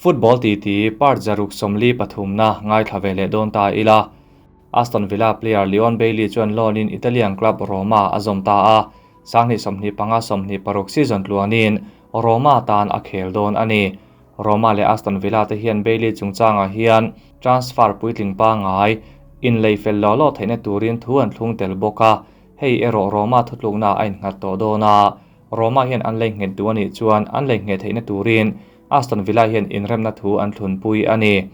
Football titi part 143na ngaithla ve leh dawn ta ila. Aston Villa player Leon Bailey chuan loan in Italian club Roma a zawm ta a, 2025 26 season tluanin Roma tan a khel dawn a ni. Roma leh Aston Villa te hian Bailey chungchangah hian transfer puitling pangngai inlei fel law law theihna turin thu an thlung tel bawk a, hei erawh Roma thutlukna a innghat tawh dawn a, Roma hian an lei nghet duh a nih chuan an lei ngheh theihna turin Aston Villa hian inremna thu an thlunpui a ni.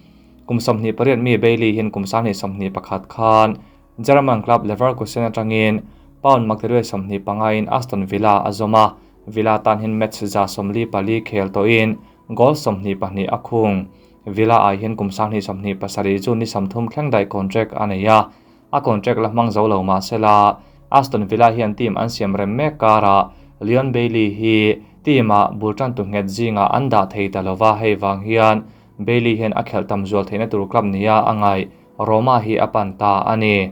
Kum 28 mi Bailey hian kum 2021 khan German club Leverkusen atangin pound maktaduai 25 in Aston Villa a zawm a, Villa tan hian match 144 khel tawhin goal 22 a khung. Villa ah hian kum 2027 chu ni 30 thleng daih contract a nei a, a contract la hmang zo lo mahsela Aston Villa hian team an siam rem mek karah Leon Bailey hi team ah bul tan tu nghet zingah an dah thei ta lova, hei wang hian Bailey hian a khelh tam zual theihna tur club nia a ngai Roma hi a pan ta a ni.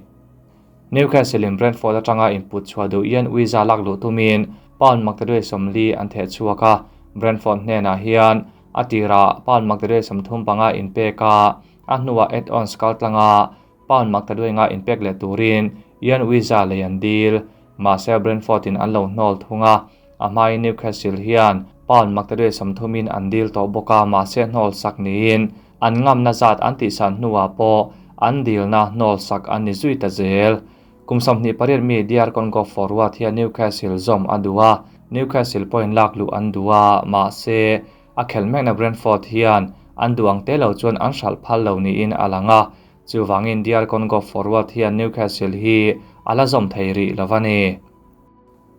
Newcastle in Brentford atanga input chhuah duh Ian Wissa lak luh tumin pound maktaduai 40 an theh chhuak a, Brentford hnenah hian a tirah pound maktaduai 35 inpek a, a hnuah add-ons kaltlanga pound maktaduai nga inpek leh turin Ian Wissa lei an dil. Mahse Brentford in an lo hnawl thung a, a hmain Newcastle hian pound maktaduai 30 in an dil tawh bawk a, mahse hnawl sak niin an ngamna zat an tihsan hnuah pawh an dilna hnawl sak an ni zui ta zel. Kum 28 mi DR Congo forward hian Newcastle zawm a duh a, Newcastle point lak luh an duh a, mahse a khelh mekna Brentford hian an duh ang te lo chuan an hralh phal lo niin a lang a, chuwangin DR Congo forward hian Newcastle hi a la zawm thei rih lo a ni.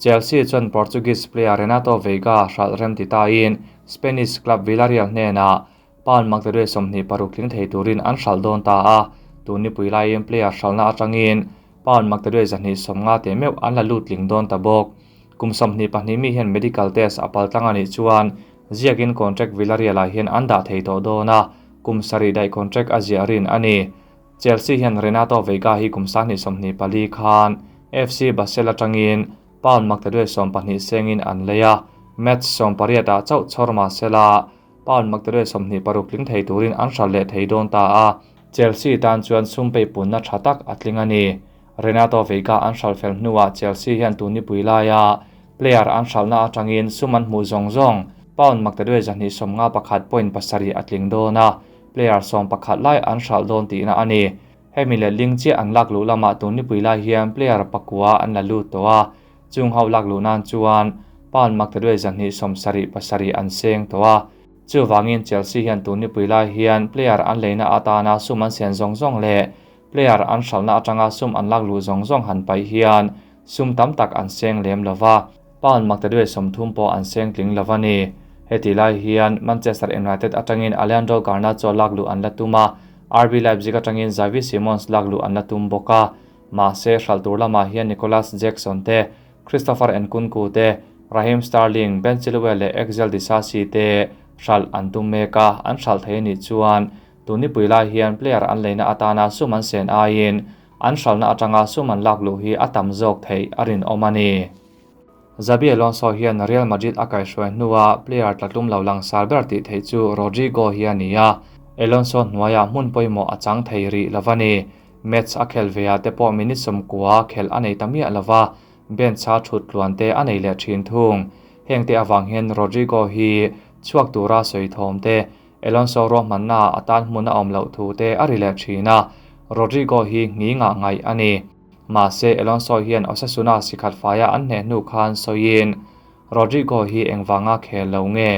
Chelsea chuan Portuguese player Renato Veiga hralh rem ti tain Spanish club Villarreal hnenah pound maktaduai 26 tling thei turin an hralh dawn ta a, tun ni pui laiin player hralhna atangin pound maktaduai 250 te meuh an la lut tling dawn ta bawk. Kum 22 mi hian medical test a pal tlang ani chuan ziakin contract Villarreal ah hian an dah thei tawh dawn a, kum sarih daih contract a ziah rin a ni. Chelsea hian Renato Veiga hi kum 24 khan FC Basel atangin pound maktaduai 12 sengin an lei a, match 18 ah chauh chhawr mahsela pound maktaduai 26 tling thei turin an hralh leh thei dawn ta a, Chelsea tan chuan sum pei punna tha tak a tling a ni. Renato Veiga an hralh fel hnuah Chelsea hian tun ni pui laia player an hralhna atangin sum an hmuh zawng zawng pound maktaduai 251.7 a tling dawn a, player 11 lai an hralh dawn tihna a ni. Hemi leh ling chiah an lak luh lamah tun ni pui lai hian player pakua an la lut tawh a, chung ho lak luh nan chuan pound maktaduai 277 an seng tawh a, chuwangin Chelsea hian tun ni pui lai hian player an leina atana sum an sen zawng zawng leh player an hralhna atanga sum an lak luh zawng zawng han pai hian sum tam tak an seng lem lova, pound maktaduai 30 pawh an seng tling lova ni. Heti lai hian Manchester United atangin Alejandro Garnacho lak luh an la tum a, RB Leipzig atangin Xavi Simons lak luh an la tum bawk a, mahse hralh tur lamah hian Nicolas Jackson te, Christopher Nkunku te, Raheem Sterling, Ben Chilwell leh Axel Disasi te hralh an tum mek a, an hralh thei anih chuan tun ni pui lai hian player an leina atana sum an sen aiin an hralhna atanga sum an lak luh hi a tam zawk theih a rinawm a ni. Xabi Alonso hian Real Madrid a kaihhruai hnuah player tlatlum lo langsar ber tih theih chu Rodrigo hi a ni a, Alonso hnuaiah hmun pawimawh a chang thei rih lova ni. Match a khel ve ah te pawh minute 10 khel a nei ta miah lova, bench a thut tluan te a nei leh thin thung. Heng te awang hian Rodrigo hi chhuak tura sawi thawm te, Alonso ruahmanna atan hmun a awm loh thu te a ri leh thin a, Rodrigo hi ngi nga ngai a ni. Mahse Alonso hian Osasuna sikhat faia an hne hnu khan sawiin Rodrigo hi engwanga khel lo nge,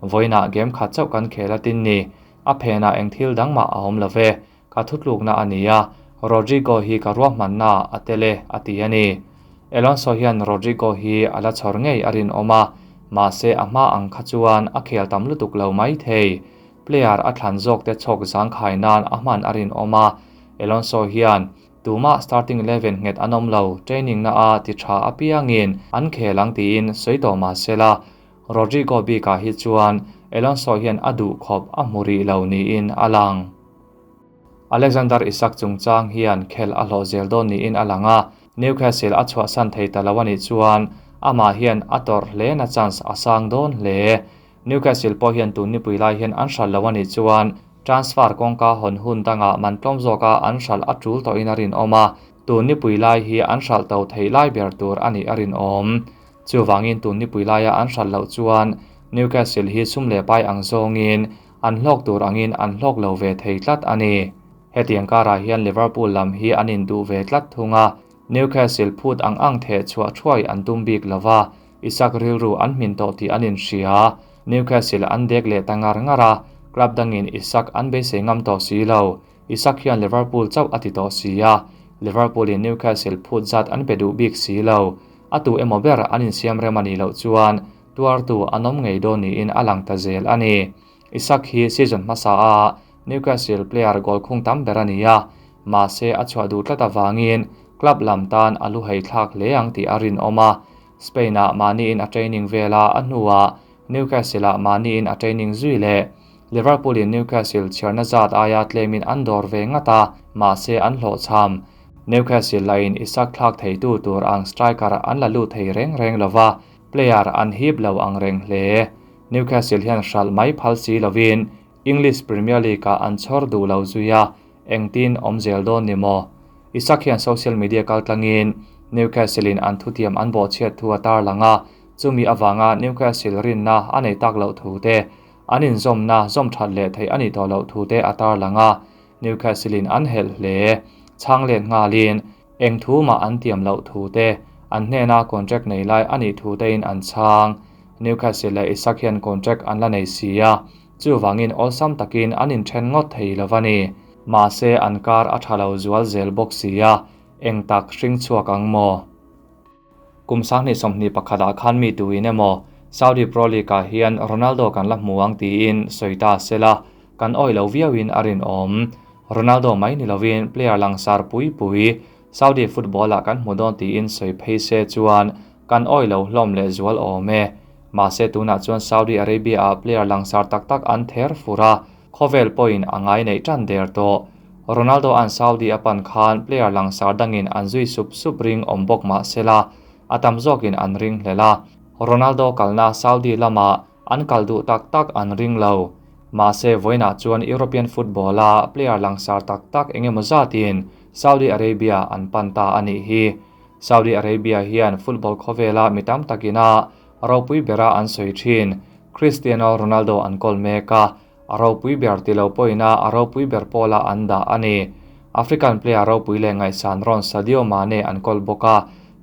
voina game khat chauh kan khel atin ni, a phena eng thil dang mah a awm love, ka thutlukna a ni a, Rodrigo hi ka ruahmanna a tele a ti a ni. Alonso hian Rodrigo hi a la chhawr ngei a rinawm a, mahse a hma ang kha chuan a khel tam lutuk lo mai thei. Player a thlan zawk te chhawk zang khai nan a hman a rinawm a, Alonso hian tuma starting 11 nghet an awm lo training na a ti tha apiangin an khel ang tiin sawi tawh mahsela Rodrigo bikah hi chuan Alonso hian a duh khawp a hmu rih lo niin a lang. Alexander Isak chungchang hian khel a hlawh zel dawn niin a lang a, Newcastle a chhuah san thei ta lo ani chuan amah hian a tawrh hle na chance a sang dawn hle. Newcastle pawh hian tun nipui lai hian an hralh lo a nih chuan transfer kawngka hawn hun dangah man tlawm zawka an hralh a tul tawhin a rinawm a, tun nipui lai hi an hralh to theih lai ber tur a nih a rinawm. Chuvangin tun nipui laia an hralh loh chuan Newcastle hi sum leh pai ang zawngin an hlawk tur angin an hlawk lo ve thei tlat a ni. Hetiang karah hian Liverpool lam hi an induh ve tlat thung a, Newcastle phut ang ang theh chhuah thuai an tum bik lo va, Isak rilru an hmin tawh tih an inhria. Newcastle an dek leh ta ngar ngar a, club dangin Isak an beisei ngam tawh si lo. Isak hian Liverpool chauh a ti tawh si a, Liverpool in Newcastle phut zat an pe duh bik si lo. A tu emaw ber an insiam rem a nih loh chuan tuartu an awm ngei dawn niin a lang ta zel a ni. Isak hi season hmasa a Newcastle player goal khung tam ber a ni a, mahse a chhuah duh tlat avangin club lam tan a lu hei thlak hle ang tih a rinawm a. Spain-ah mahniin a training vel a, a hnuah Newcastle-ah mahniin a training zui leh. Liverpool-in Newcastle chhiarna zat aia tlemin an dawr ve ngat a, mahse an hlawhchham. Newcastle lahin Isak thlak theitu tur ang striker an la lut thei reng reng lo va, player an hip lo ang reng hle. Newcastle hian hralh mai phal si lovin English Premier League-ah an chhawr duh lo zui a, engtin awm zel dawn ni maw? Isak hian social media kaltlangin Newcastle-in an thutiam an bawhchhiat thu a tarlang a, chumi avanga Newcastle rinna a nei tak loh thu te, an inzawmna zawm that leh theih a nih tawh loh thu te a tarlang a, Newcastle-in an helh hle. Chhang let nghalin eng thu mah an tiam loh thu te, an hnena contract nei lai a nih thu tein an chhang. Newcastle leh Isak hian contract an la nei si a, chuvangin awlsam takin an inthen ngawt thei lo a ni. Mahse an kar a tha lo zual zel bawk si a, eng tak hring chhuak ang maw? Kum 2021 ah khan mi tuin emaw Saudi Pro League ah hian Ronaldo kan la hmu ang tiin sawi ta sela, kan awih lo viauin a rinawm. Ronaldo mai ni lovin player langsar pui pui Saudi football ah kan hmu dawn tiin sawi phei se chuan kan awih lo hlawm leh zual awm e. Mahse tunah chuan Saudi Arabia ah player langsar tak tak an ther fur a, khawvel pawhin a ngai neih tan der tawh. Ronaldo an Saudi a pan khan player langsar dangin an zui sup sup ring awm bawk mah sela, a tam zawkin an ring hlel a. Ronaldo kalna Saudi lamah an kal duh tak tak an ring lo. Mahse vawiinah chuan European football a player langsar tak tak engemaw zatin Saudi Arabia an pan ta a nih hi. Saudi Arabia hian football khawvela mi tam takina ropui bera an sawi thin Cristiano Ronaldo an kawl mek a, a ropui ber ti lo pawhin a ropui ber pawla an dah a ni. African player ropui leh ngaihsan rawn Sadio Mane an kawl bawk a,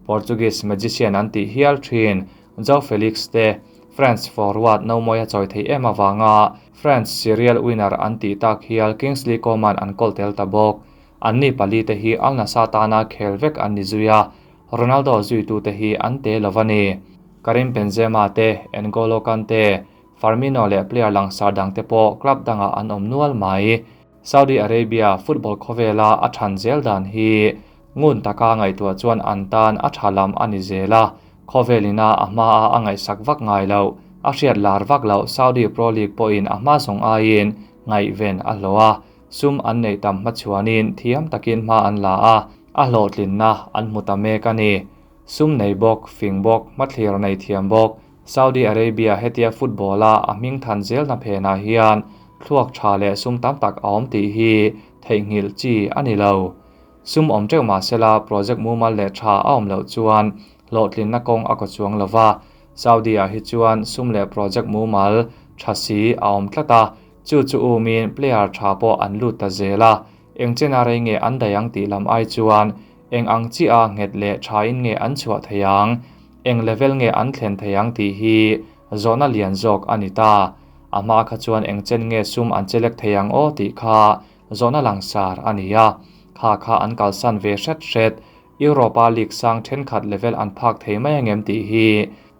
Portuguese magician an tih hial thin João Felix te, France forward no mawi a chawi thei em avanga France serial winner an tih tak hial Kingsley Coman an kawl tel ta bawk. An ni pali te hi Al Nassr tana khel vek an ni zui a, Ronaldo zuitu te hi an te lo a ni. Karim Benzema te, N'Golo Kante, Firmino leh player langsar dang te pawh club dangah an awm nual mai. Saudi Arabia football khawvela a than zel dan hi ngun taka ngaihtuah chuan an tan a tha lam a ni zel a, khawvelina a hma a a ngaihsak vak ngai loh, a hriat lar vak loh Saudi Pro League pawhin a hma zawng aiin ngaihven a hlawh a, sum an neih tam hmachhuanin thiam takin hma an la a, a hlawhtlinna an hmu ta mek a ni. Sum nei bawk, fing bawk, hmathlir nei thiam bawk, Saudi Arabia hetia football a a hming than zel na phenah hian thluak tha leh sum tam tak a awm tih hi theihnghilh chi a ni lo. Sum awm teuh mahsela project mumal leh tha a awm loh chuan hlawhtlinna kawng a kaw chuang lo va, Saudi ah hi chuan sum leh project mumal tha si a awm tlat a, chu chu umin player tha pawh an lut ta zel a, eng chena rei nge an daih ang tih lam ai chuan eng ang chiah a nghet leh tha in nge an chhuah thei ang, eng level nge an thlen thei ang tih hi zawhna lian zawk a ni ta. A hma kha chuan eng chen nge sum an chelek thei ang aw tih kha zawhna langsar a ni a, kha kha an kalsan ve hret hret, Europa League sang thenkhat level an phak thei mai angem tih hi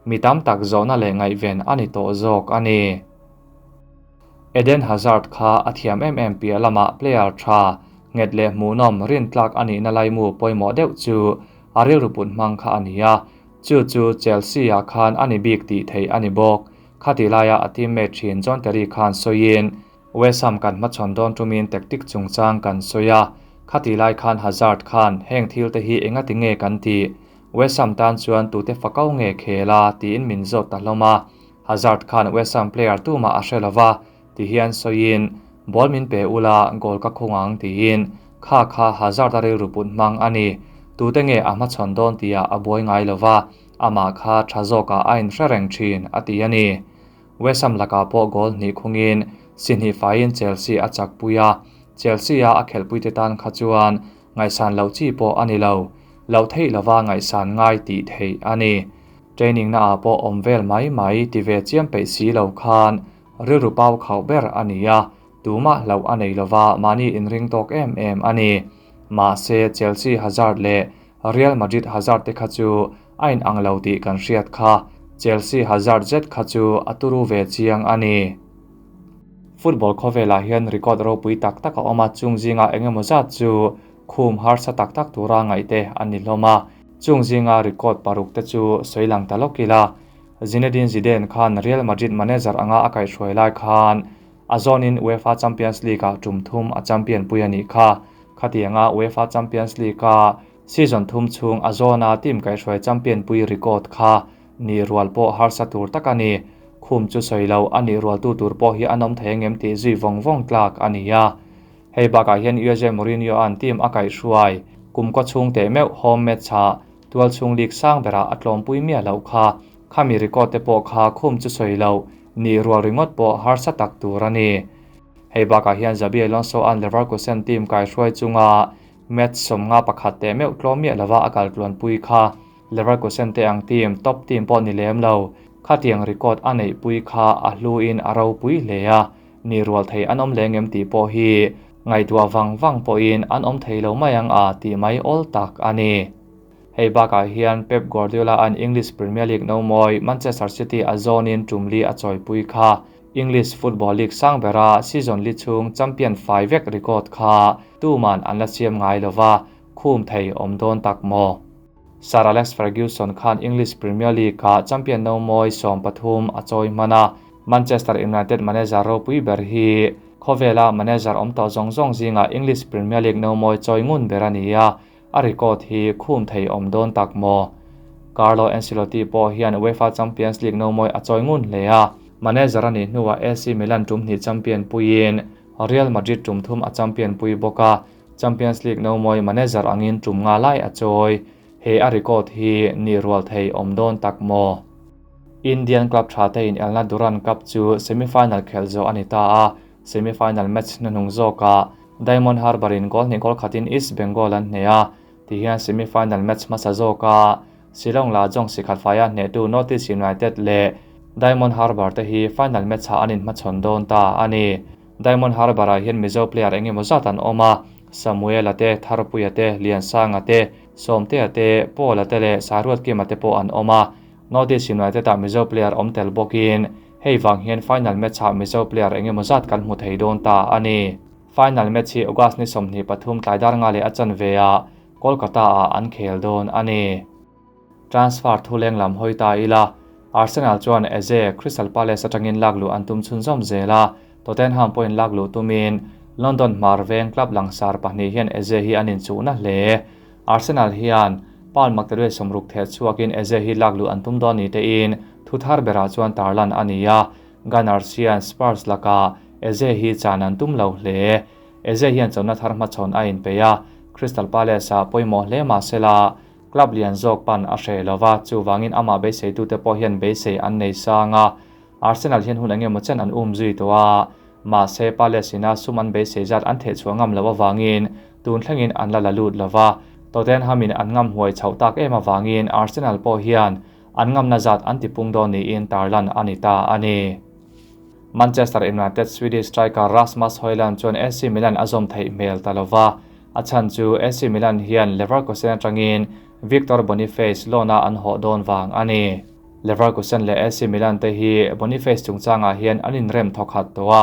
mi tam tak zawhna leh ngaihven a ni tawh zawk a ni. Eden Hazard kha a thiam em em piah lamah player tha, nghet leh hmuhnawm rintlak a nihna laimu pawimawh deuh chu a rilru put hmang kha a ni a, chu chu Chelsea ah khan a ni bik tih theih a ni bawk. Khati laia a teammate thin John Terry khan sawiin, West Ham kan hmachhawn dawn tumin tactic chungchang kan sawi a, khati lai khan Hazard khan heng thil te hi engati nge kan tih? West Ham tan chuan tute fakau nge khel a? Tiin min zawt ta hlawm a. Hazard khan West Ham player tumah a hre lova, ti hian sawiin, Ball min pe ula, goal ka khung ang tiin kha kha Hazard a rilru put hmang a ni. Tute nge a hmachhawn dawn tihah a buai ngai lova, amah kha tha zawkah a inhre reng thin, a ti a ni. West Ham lakah pawh goal hnih khungin si hnih faiin Chelsea a chakpui a, Chelsea-a a khelhpuite tan kha chuan ngaihsan loh chi pawh a ni lo. Loh theih lova ngaihsan ngai tih theih a ni. Training naah pawh awm vel mai mai ti ve chiam peih si lo khan rilru pau khauh ber a ni a, tumah hlauh a nei lova mahni inring tawk em em a ni. Mahse, Chelsea Hazard leh Real Madrid Hazard te kha chu a inang lo tih kan hriat kha. Chelsea Hazard zet kha chu a turu ve chiang a ni. Football khawvelah hian record ropui tak tak a awm a, chung zingah eng emaw zat chu khum harsa tak tak tura ngaihte a ni hlawm a. Chung zinga record paruk te chu sawi lang ta lawk ila, Zinedine Zidane khan Real Madrid manager anga a kaihhruai lai khan a zawnin UEFA Champions League-ah tum thum a champion pui a nih kha. Khatianga UEFA Champions League-a season thum chhung a zawna team kaihhruai champion pui record kha nih rual pawh harsa tur tak a ni. Khum chu sawi lo a nih rualtu tur pawh hi an awm thei angem tih zui vawng vawng tlak a ni a. Hei bakah hian Jose Mourinho-a'n team a kaihhruai kum kaw chhung teh meuh home match-ah tualchhung league sang berah a tlawmpui miah loh kha. Khami record te pawh kha khum chu sawi loh nih rual ringawt pawh harsa tak tur a ni. Hei bakah hian Xabi Alonso-a'n Leverkusen team kaihhruai chunga match 51 teh meuh tlawm miah lova a kal tluanpui kha. Leverkusen te ang team, top team pawh ni lem lo, khatiang record a neihpui kha a hluin a ropui hle a. Ni rual thei an awm leng em tih pawh hi ngaihtuah vang vang pawhin an awm thei lo mai ang a tih mai awl tak a ni. Hei bakah hian Pep Guardiola an English Premier League no mawi Manchester City a zawnin tum li a chawipui kha English Football League sang bera season li chhung champion fai vek record kha tuman an la siam ngai lova khum thei awm dawn tak maw? Sir Alex Ferguson khan English Premier League-ah champion no mawi 13 a chawi hman a, Manchester United manager ropui ber hi khawvela manager awm tawh zawng zawng zingah English Premier League no mawi chawi ngun ber a ni a, a record hi khum thei awm dawn tak maw? Carlo Ancelotti pawh hian UEFA Champions League no mawi a chawi ngun hle a, manager a nih hnuah AC Milan tum hnih champion puiin Real Madrid tum thum a champion pui bawk a, Champions League no mawi manager angin tum nga lai a chawi. He a record hi nih rual thei awm dawn tak maw? Indian club tha te in elna Durand Cup chu semi-final khelh zawh a ni ta a, semi-final match hnuhnung zawkah Diamond Harbour in goal hnih goal khatin East Bengal an hneh a, tihian semi-final match hmasa zawka Shillong Lajong sikhat faia hnehtu North East United leh Diamond Harbour te hi final match-ah an inhmachhawn dawn ta a ni. Diamond Harbour-ah hian Mizo player eng emaw zat an awm a, Samuel-a te, Tharpuia te, Liansanga te, Sawmtea te, Paul-a te leh Saruatkima te pawh an awm a. North East United-ah Mizo player awm tel bawkin hei vang hian final match-ah Mizo player eng emaw zat kan hmu thei dawn ta a ni. Final match hi August ni 23 tlai dar nga leh a chanve ah Kolkata-ah an khel dawn a ni. Transfer thu leng lam hawi ta ila, Arsenal chuan Eze, Crystal Palace atangin lak luh an tum chhunzawm zel a, Tottenham pawhin lak luh tumin London hmar veng club langsar pahnih hian Eze hi an inchuhna hle. Arsenal hian pound maktaduai 60 theh chhuakin Eze hi lak luh an tum dawn ni tein thu thar berah chuan tarlan a ni a, Gunners hian Spurs lakah Eze hi chan an tum lo hle. Eze hian chona thar hmachhawn a inpeih a, Crystal Palace-ah pawimawh hle mahsela Club lian zawk pan a hreh lova, chuvangin amah beiseitute pawh hian beisei an nei sang a. Arsenal hian hun eng emaw chen an um zui tawh a, mahse Palace ina sum an beisei zat an thehchhuah ngam loh avangin tun thlengin an la la lut lova. Tottenham in an ngam huai chhoh tak em avangin Arsenal pawh hian an ngamna zat an tipung dawn niin tarlan a ni ta a ni. Manchester United Swedish striker Rasmus Hojlund chuan AC Milan a zawm theih hmel ta lova, a chhan chu AC Milan hian Leverkusen atangin Victor Boniface loan-a an hawh dawn vang a ni. Leverkusen leh AC Milan te hi Boniface chungchangah hian an inrem thawkhat tawh a,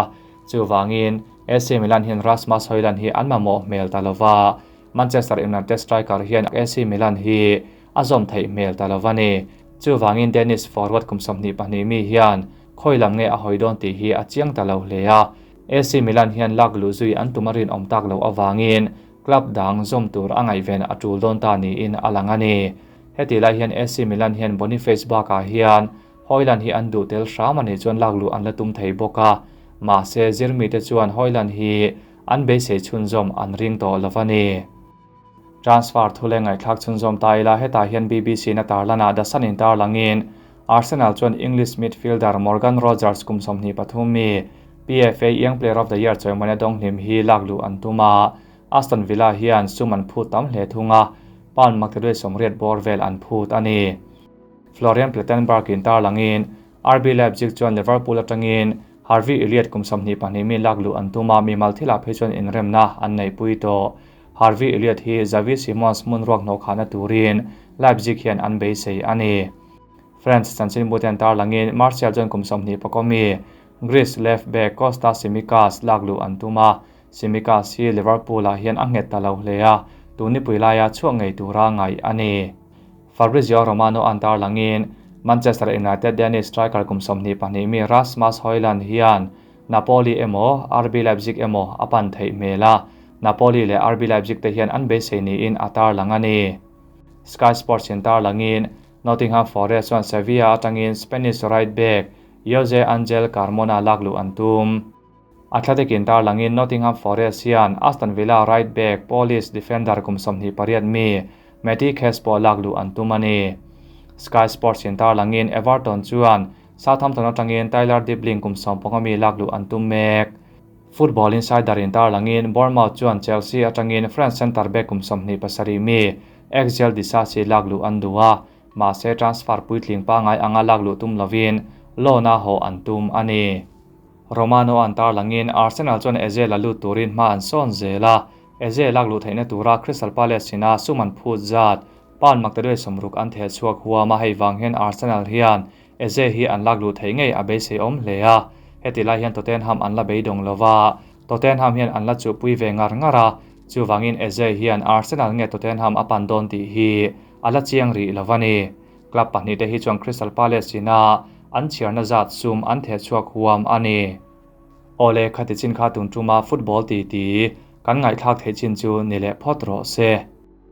chuvangin AC Milan hian Rasmus Hojlund hi an mamawh hmel ta lova, Manchester United striker hian AC Milan hi a zawm theih hmel ta lova ni. Chuvangin Danish forward kum 22 mi hian khawi lam nge a hawi dawn tih hi a chiang ta lo hle a. AC Milan hian lak luh zui an tum a rinawm tak loh avangin club dang zawm tur a ngaihven a tul dawn ta niin a lang a ni. Heti lai hian AC Milan hian Boniface bakah hian Hojlund hi an duh tel hram a nih chuan lakluh an la tum thei bawk a, mahse zirmite chuan Hojlund hi an beisei chhunzawm an ring tawh lo a ni. Transfer thu leh ngaihthlak chhunzawm ta ila hetah hian BBC na tarlanah The Sun in tarlangin Arsenal chuan English midfielder Morgan Rogers kum 23 mi PFA Young Player of the Year chawimawina dawnghlim hi lakluh an tum a, Aston Villa hian sum an phut tam hle thung a, pound maktaduai 80 bawr vel an phut a ni. Florian Plettenberg in tarlangin RB Leipzig chuan Liverpool atangin Harvey Elliott kum 22 mi lakluh an tum a, mi malthila phei chuan inremna an nei pui tawh. Harvey Elliott hi Xavi Simons hmun ruak hnawh khahna turin Leipzig hian an beisei a ni. French chanchin buten tarlangin Martial chuan kum 21 mi Greece left back Kostas Tsimikas lakluh an tum a, Tsimikas hi Liverpool ah hian a nghet ta lo hle a, tunipui laia chhuak ngei tura ngaih a ni. Fabrizio Romano an tarlangin Manchester United Danish striker kum 22 mi Rasmus Hojlund hian Napoli emaw RB Leipzig emaw a pan theih hmel a, Napoli leh RB Leipzig te hian an beisei niin a tarlang a ni. Sky Sports in tarlangin Nottingham Forest chuan Sevilla atangin Spanish right back Jose Angel Carmona lakluh an tum. Athletic in tarlangin Nottingham Forest hian Aston Villa right back Polish defender kum 28 mi Matty Cash pawh lakluh an tum a ni. Sky Sports in tarlangin Everton chuan Southampton atangin Tyler Dibling kum 15 mi lakluh an tum mek. Football Insider in tarlangin Bournemouth chuan Chelsea atangin French centre back kum 27 mi Axel Disasi lakluh an duh a, mahse transfer puitling pangai anga lakluh tum lovin loan a haw an tum a ni. Romano an tarlangin Arsenal chuan Eze la lut turin hma an sawn zel a, Eze lakluh theihna tura Crystal Palace ina sum an phut zat pound maktaduai 60 an theh chhuak huam a, hei wang hian Arsenal hian Eze hi an lakluh theih ngei a beisei awm hle a, heti lai hian Tottenham an la beidawng lova, Tottenham hian an la chu pui ve ngar ngar a, chuwangin Eze hian Arsenal nge Tottenham a pan dawn tih hi a la chiang rih lo a ni. Club pahnih te hi chuan Crystal Palace ina an chhiarna zat sum an theh chhuak huam a ni. Ole khati chin kha tun tuma football ti ti kan ngaihthlak theih chin chu ni leh phawt rawh se.